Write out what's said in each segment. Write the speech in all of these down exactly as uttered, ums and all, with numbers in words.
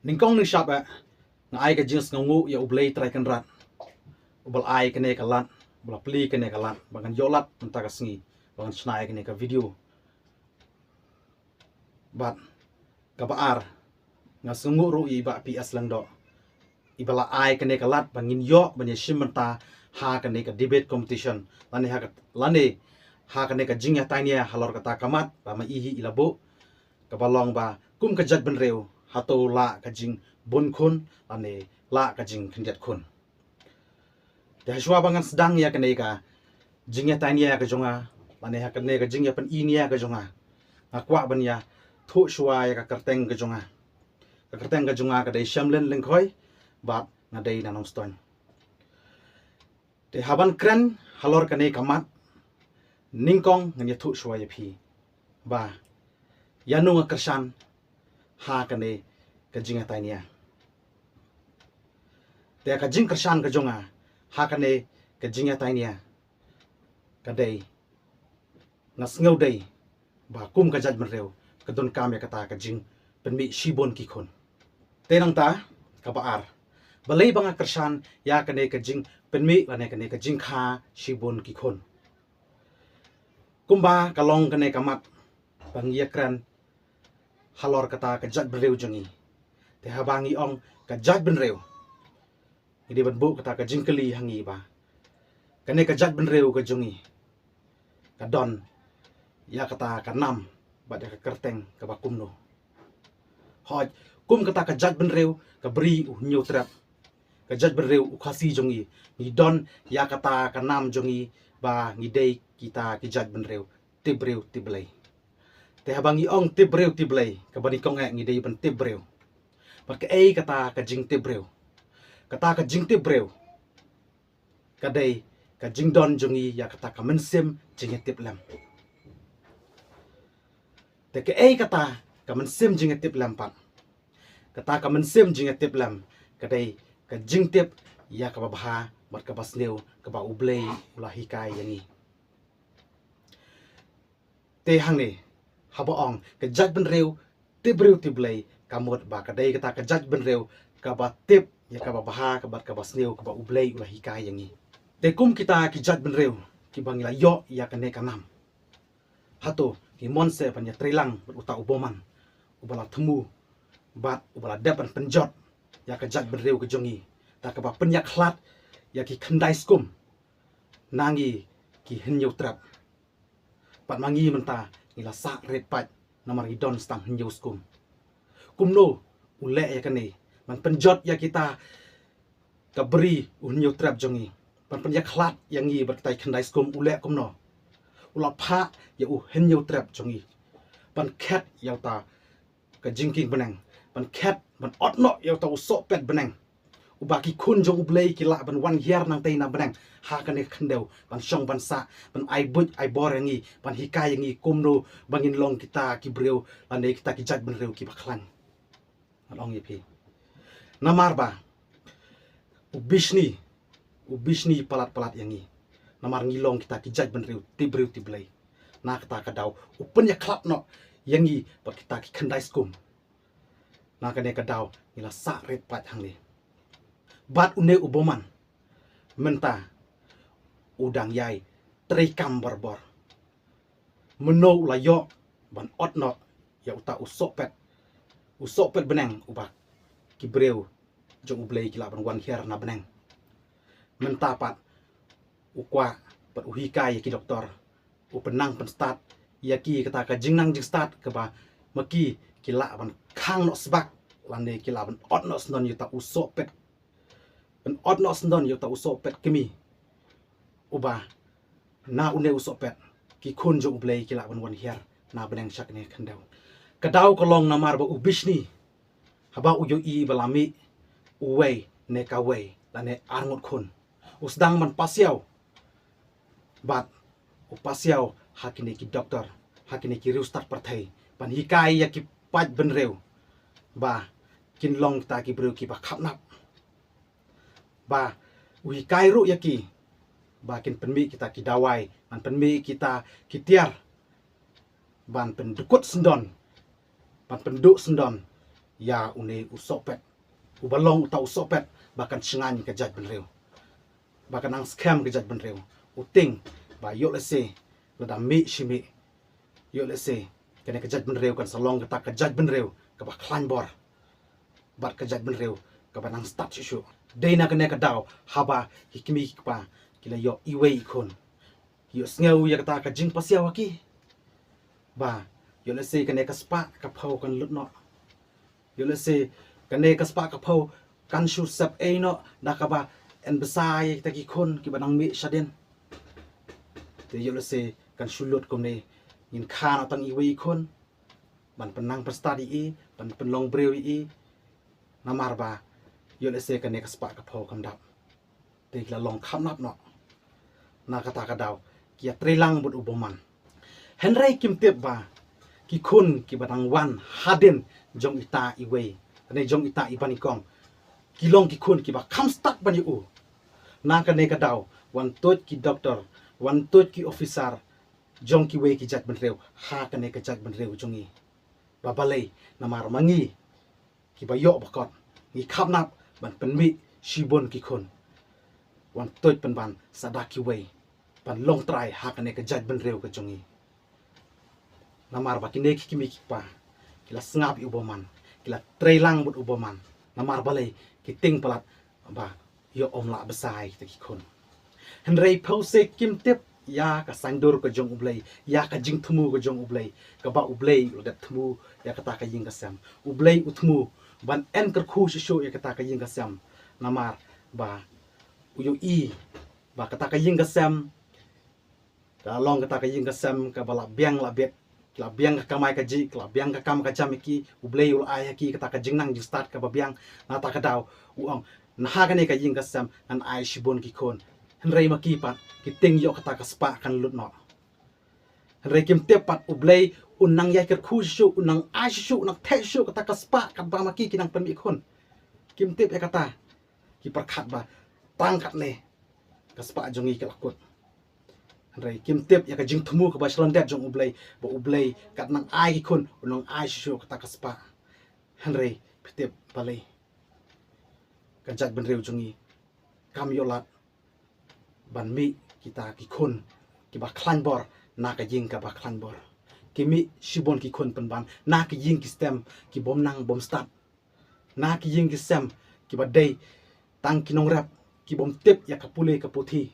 Nyngkong nyngshap eh, nga ai ka jingsngewnguh ïa U Blei Trai Kynrad, uba la ai kane ka lad, uba la plie kane ka lad ba ngan ïoh lad mynta ka sngi ba ngan shna ïa kane ka video. Bad kaba ar, nga sngewnguh ruh ïa i Bah P S Lyngdoh, iba la ai kane ka lad ba ngin ïoh ban ïashim bynta ha kane ka debate competition lane ha ka, lane ha kane ka jingïatainia halor kata ka mat ba ma i hi i la buh, kaba long ba kum ka jaitbynriew, hato lah ka jingbun khun lane lah ka jingkhyndiat khun. Te hashwa ba ngan sdang ïa kane ka jingïatainia ka jong nga lane ha kane ka jingïapyni nia ka jong nga, nga kwah ban ïathuh shwa ïa ka kyrteng ka jong nga. Ka kyrteng ka jong nga ka dei Shamlin Lyngkhoi bad nga dei na Nongstoiñ. Te haban kren halor kane ka mat, nyngkong ngan ïathuh shwa ïa phi ba ïano nga kyrshan ha kane ka jingïatainia. Te ka jingkyrshan ka jong nga ha kane ka jingïatainia ka dei, nga sngew dei ba kum ka jaitbynriew ka donkam ïa kata ka jingpynmih shibun ki khun. Te nangta kaba ar, balei ba nga kyrshan ïa kane ka jingpynmih lane kane ka jingkha shibun ki khun? Kumba ka long kane ka mat ba ngi ïakren halor kata ka jaitbynriew jong ngi. Te haba ngi ong ka jaitbynriew, ngi dei ban buh kata ka jingkylli ha ngi ba kane ka jaitbynriew ka jong ngi ka don ïa kata ka nam bad ïa ka kyrteng kaba kumno. Hooid, kum kata ka jaitbynriew ka Bri u Hynñiewtrep, ka jaitbynriew u Khasi jong ngi, ngi don ïa kata ka nam jong ngi ba ngi dei kita ki jaitbynriew tipbriew tipblei. Te haba ngi ong tipbriew tipblei, kaba nyngkong eh ngi dei ban tip briew. Bad kaei kata ka jingtip briew? Kata ka jingtip briew ka dei ka jingdon jong ngi ïa kata ka mynsiem jingïatiplem. Te kaei kata ka mynsiem jingïatiplem pat? Kata ka mynsiem jingïatiplem ka dei ka jingtip ïa kaba bha bad kaba sniew kaba U Blei u la hikai ïa ngi. Te hangne, haba ong ka jaitbynriew tipbriew tipblei, ka mut ba ka dei kata ka jaitbynriew kaba tip ïa kaba bha, kaba, kaba sniew, kaba U Blei u la hikai ïa ngi. Te kum kita ki jaitbynriew kiba ngi la ïoh ïa kane ka nam, hato ngi mon seh ban ïatreilang bad uta u bymman uba la thmu bad uba la dep ban pynjot ïa ka jaitbynriew ka jong ngi da kaba pynïakhlad ïa ki khyndai skum na ngi ki Hynñiewtrep? Bad ma ngi mynta ngi la sah rit paid namar ngi don tang hynñiew skum. Kumno u leh ïa kane, ban pynjot ïa kita ka Bri u Hynñiewtrep jong ngi, ban pynïakhlad ïa ngi bad kita ki khyndai skum? U leh kumno? U la phah ïa u Hynñiewtrep jong ngi ban khet ïa uta ka jingkieng bneng, ban khet, ban ot noh ïa uta u sohpet bneng, uba ki khun jong U Blei ki lah ban wan hiar nangtei na bneng ha kane ka khyndew, ban shong ban sah, ban ai buit ai bor ïa ngi, ban hikai ïa ngi kumno ba ngin long kita ki briew lane kita ki jaitbynriew kiba khlaiñ. Ngan ong ïa phi, namar ba u Bishni, u Bishni palat palat ïa ngi, namar ngi long kita ki jaitbynriew tipbriew tipblei. Na kata ka daw u pynïakhlad noh ïa ngi bad kita ki khyndai skum. Na kane ka daw ngi la sah rit paid hangne. Bad une u bymman mynta u dang ïai treikam barabor. Mynno u la ïoh ban ot noh ïa uta u sohpet, u sohpet bneng uba ki briew jong U Blei ki lah ban wan hiar na bneng? Mynta pat u kwah bad u hikai ïa ki doktor, u pynnang pynstad ïa ki kata ka jingnang jingstad kaba ma ki ki lah ban khang noh sbak lane ki lah ban ot noh sndon ïa uta u sohpet, ban ot noh sndon ïa uta u sohpet kmie, uba na une u sohpet ki khun jong U Blei ki lah ban wan hiar na bneng sha kane ka khyndew. Ka daw ka long namar ba u Bishni, haba u ïohi ba la mih uwei ne kawei lane arngut khun, u sdang ban pasiaw. Bad u pasiaw ha kine ki doktor, ha kine ki riewstad pyrthei, ban hikai ïa ki paid bynriew ba kin long kita ki briew kiba khapnap. Ba u hikai ruh ïa ki ba kin pynmih kita ki dawai, ban pynmih kita ki tiar, ban pyndukut sndon, ban pynduh sndon ïa une u sohpet, uba long uta u sohpet ba kan shngaiñ ka jaitbynriew, ba kan nang skhem ka jaitbynriew. U tieng ba ïoh lehse lada mih shi mih, ïoh lehse kane ka jaitbynriew kan sa long kata ka jaitbynriew kaba khlaiñ bor bad ka jaitbynriew kaba nang stad shuh shuh. Dei na kane ka daw haba ki kmie ki kpa ki la ïoh iwei i khun, ïohsngew ïa kata ka jingpasiaw ha ki ba ïoh lehse kane ka spah ka phew kan lut noh, ïoh lehse kane ka spah ka phew kan shu sep ei noh da kaba yn bsa ïa kita ki khun kiba nang mih shadien. Te ïoh lehse kan shu lut kumne, ngin kha noh tang iwei i khun ban pynnang pynstad ïa i, ban pynlong briew ïa i. Namar ba ïoh lehse kane ka spah ka phew kam dap. Te ki la long khapnap noh. Na kata ka daw ki ïatreilang bad u bymman. Hynrei kim tip ba ki khun kiba dang wan hadien jong ita iwei, ne jong ita i banyngkong, ki long ki khun kiba kham stad ban ïa u. Na kane ka daw wan tuid ki doktor, wan tuid ki officer jong kiwei ki jaitbynriew ha kane ka jaitbynriew jong ngi. Ba balei? Namar ma ngi kiba ïoh ba kot ngi khapnap ban pynmih shibun ki khun wan tuid pynban sa da kiwei ban long trai ha kane ka jaitbynriew ka jong ngi. Namar ba kine ki kmie ki kpa ki la sngap ïa u bymman, ki la treilang bad u bymman. Namar balei? Ki tieng palat ba ïoh ym lah bsa ïa kita ki khun. Hynrei phew se kim tip ïa ka saiñdur ka jong U Blei, ïa ka jingthmu ka jong U Blei, kaba U Blei u la dep thmu ïa kata ka ïing ka sem. U Blei u thmu ban yn kyrkhu shuh shuh ïa kata ka ïing ka sem. Namar ba u ïohi ba kata ka ïing ka sem ka long kata ka ïing ka sem kaba la biang la biet, ka la biang ka kamai kajih, ka la biang ka kam ka jam ïa ki. U Blei u la ai ha ki kata ka jingnang jingstad kaba biang. Na kata ka daw u ong, na ha kane ka ïing ka sem ngan ai shibun ki khun. Hynrei ma ki pat ki tieng ïoh kata ka spah kan lut noh. Hynrei kim tip pat U Blei un nang ïai kyrkhu shuh shuh, un nang ai shuh shuh, un nang theh shuh shuh kata ka spah katba ma ki ki nang pynmih khun. Kim tip ïa kata. Ki pyrkhat ba tang katne ka spah jong ngi ka la kut. Hynrei kim tip ïa ka jingthmu kaba shlondet jong U Blei, ba U Blei kat nang ai ki khun un nang ai shuh shuh kata ka spah. Hynrei phi tip balei? Ka jaitbynriew jong ngi kam ïoh lad ban mih kita ki khun kiba khlaiñ bor na ka ïing kaba khlaiñ bor. Ki mih shibun ki khun pynban na ki ïing ki sem ki bym nang bym stad, na ki ïing ki sem kiba dei tang ki nongrep ki bym tip ïa ka pule ka puthi.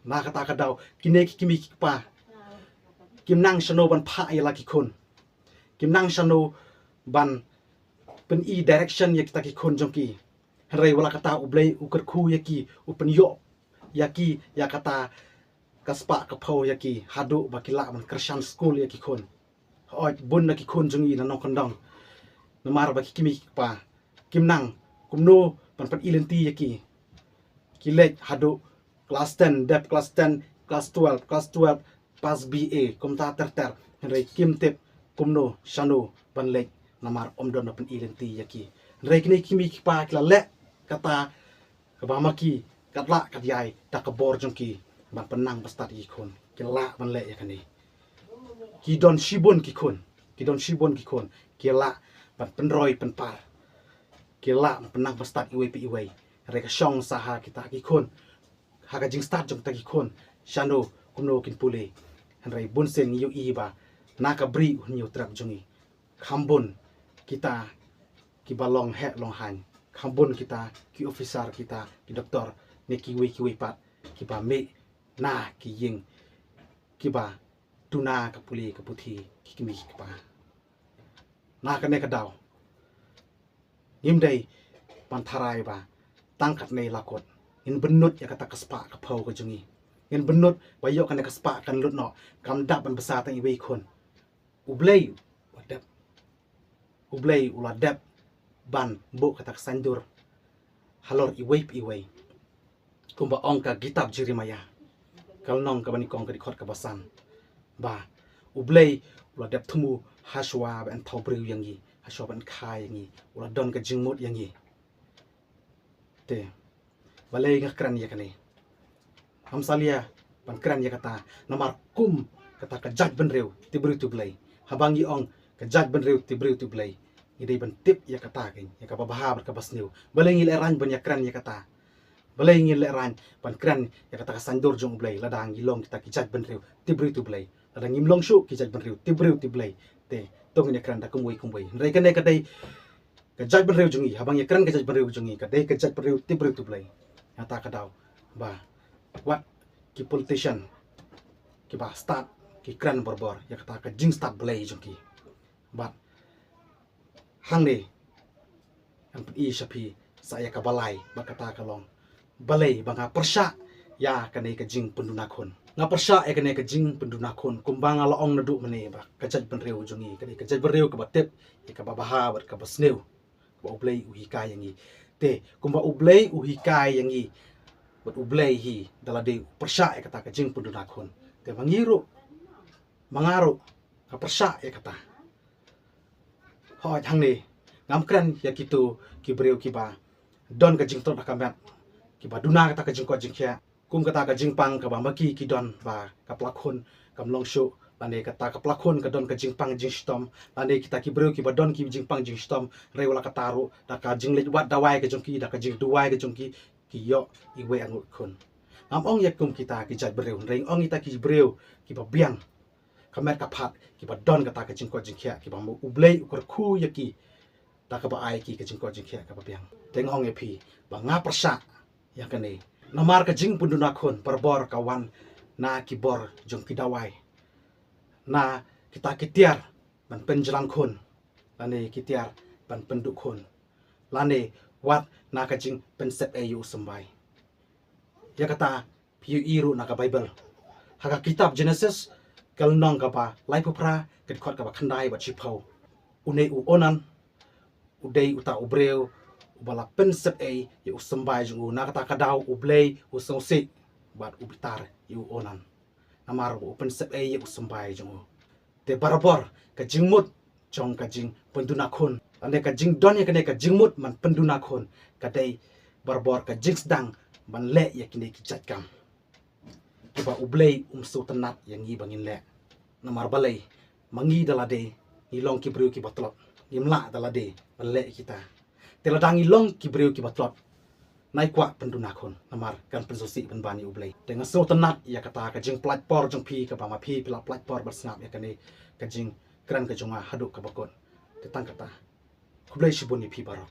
Na kata ka daw kine ki kmie ki kpa kim nang shano ban phah ïa la ki khun, kim nang shano ban pyni direction ïa kita ki khun jong ki. Hynrei wat la kata U Blei u kyrkhu ïa ki, u pynïoh ïa ki ïa kata ka spah ka phew ïa ki haduh ba ki lah ban kyrshan skul ïa ki khun. Hooid, bun na ki khun jong ngi na nongkyndong, namar ba ki kmie ki kpa kim nang kumno ban pyni lynti ïa ki. Ki leit haduh klas ten, dep klas ten, klas twelve, klas twelve, pass B A, kumta ter ter. Hynrei kim tip kumno shano ban leit namar ym don ba pyni lynti ïa ki. Hynrei kine ki kmie ki kpa ki la leh kata kaba ma ki kat lah kat ïai da ka bor jong ki ban pynnang ba stad ïa ki khun. Ki lah ban leh ïa kane. Ki don shibun ki khun, ki don shibun ki khun, ki lah ban pynroi pynpar, ki lah ban pynnang ba stad iwei pa iwei. Hynrei ka shong sa ha kita ki khun, ha ka jingstad jong kita ki khun, shano kumno kin pule. Hynrei bunsien ngi ïohi ba na ka bri u hynñiew trep jong ngi kham bun kita kiba long heh long haiñ, kham bun kita ki officer, kita ki doktor, ne kiwei kiwei pat kiba mih na ki ïing kiba duna ka pule ka puthi ki kmie ki kpa. Na kane ka daw ngim dei ban tharai ba tang katne la kut. Ngin bynnud ïa kata ka spah ka phew ka jong ngi. Ngin bynnud ba ïoh kane ka spah kan lut noh, kam dap ban bsa tang iwei i khun. U Blei u la dep, U Blei u la dep ban buh kata ka saiñdur halor iwei pa iwei. Kumba ong ka kitab Jeremaïah, ka lynnong kaba nyngkong, ka dkhot kaba san, ba U Blei u la dep thmu hashwa ban thaw briew ïa ngi, hashwa ban kha ïa ngi, u la don ka jingmut ïa ngi. Te balei nga kren ïa kane? Ngam salia ban kren ïa kata, namar kum kata ka jaitbynriew te briew te Blei. Haba ngi ong ka jaitbynriew te briew te Blei, Ngi dei ban tip ïa kata, ïa kaba bha bad kaba sniew. Balei ngi lehraiñ ban ïakren ïa kata? Balei ngi lehraiñ ban kren ïa kata ka saiñdur jong U Blei lada ngi long kita ki jaitbynriew tip briew tip Blei? Lada ngim long shuh ki jaitbynriew tip briew tip Blei, te to ngin ïakren da kumwei kumwei. Hynrei kane ka dei ka jaitbynriew jong ngi, haba ngi ïakren ka jaitbynriew jong ngi, ka dei ka jaitbynriew tip briew tip Blei. Ïa kata ka daw ba wat ki politician kiba stad ki kren barabor ïa kata ka jingstad blei jong ki. Bad hangne ngan pyni sha phi sa ïa kaba lai bad kata ka long balei ba nga pyrshah ïa kane ka jingpynduna khun. Nga pyrshah ïa kane ka jingpynduna khun kumba nga la ong naduh mynne ba ka jaitbynriew jong ngi ka dei ka jaitbynriew kaba tip ïa kaba bha bad kaba sniew, kaba U Blei u hikai ïa ngi. Te kumba U Blei u hikai ïa ngi bad U Blei hi da lade u pyrshah ïa kata ka jingpynduna khun. Te ma ngi ruh, ma nga ruh, nga pyrshah ïa kata. Hooid, hangne ngam kren ïa kito ki briew kiba don ka jingtlot ha ka met, kiba duna kata ka jingkoit jingkhiah. Kum kata ka jingpang kaba ma ki ki don ba ka pla khun kam long shuh, lane kata ka pla khun ka don ka jingpang jingshitom, lane kita ki briew kiba don ki jingpang jingshitom, hynrei wat la kata ruh da ka jingleit wad dawai ka jong ki, da ka jingduwai ka jong ki, ki ïoh iwei arngut khun. Ngam ong ïa kum kita ki jaitbynriew, hynrei nga ong ïa kita ki briew kiba biang ka met ka phad, kiba don kata ka jingkoit jingkhiah, kiba ma U Blei u kyrkhu ïa ki da kaba ai ki ka jingkoit jingkhiah kaba biang. Te nga ong ïa phi ba nga pyrshah ïa kane. Namar ka jingpynduna khun barabor ka wan na ki bor jong ki dawai, na kita ki tiar ban pynjlan khun, lane ki tiar ban pynduh khun, lane wat na ka jingpynsep ei ïa u symbai. Ïa kata phi ïohi ruh na ka Baibl. Ha ka kitab Genesis, ka lynnong kaba laiphew phra, ka dkhot kaba khyndai bad shiphew. Une u Onan u dei uta u briew uba la pynsep ei ïa u symbai jong u, na kata ka daw U Blei u sngewsih bad u bitar ïa u Onan. Namar ba u pynsep ei ïa u symbai jong u. Te barabor ka jingmut jong ka jingpynduna khun, lane ka jingdon ïa kane ka jingmut ban pynduna khun, ka dei barabor ka jingsdang ban leh ïa kine ki jait kam kiba U Blei um sngewtynnat ïa ngi ba ngin leh. Namar balei? Ma ngi da lade ngi long ki briew kiba tlot, ngim lah da lade ban leh ïa kita. Te lada ngi long ki briew kiba tlot, nai kwah pynduna khun, namar kan pynsngewsih pynban ïa U Blei. Te nga sngewtynnat ïa kata ka jingpynlait por jong phi, kaba ma phi phi la pynlait por ban sngap ïa kane ka jingkren ka jong nga haduh kaba kut. Te tang kata, khublei shibun ïa phi baroh.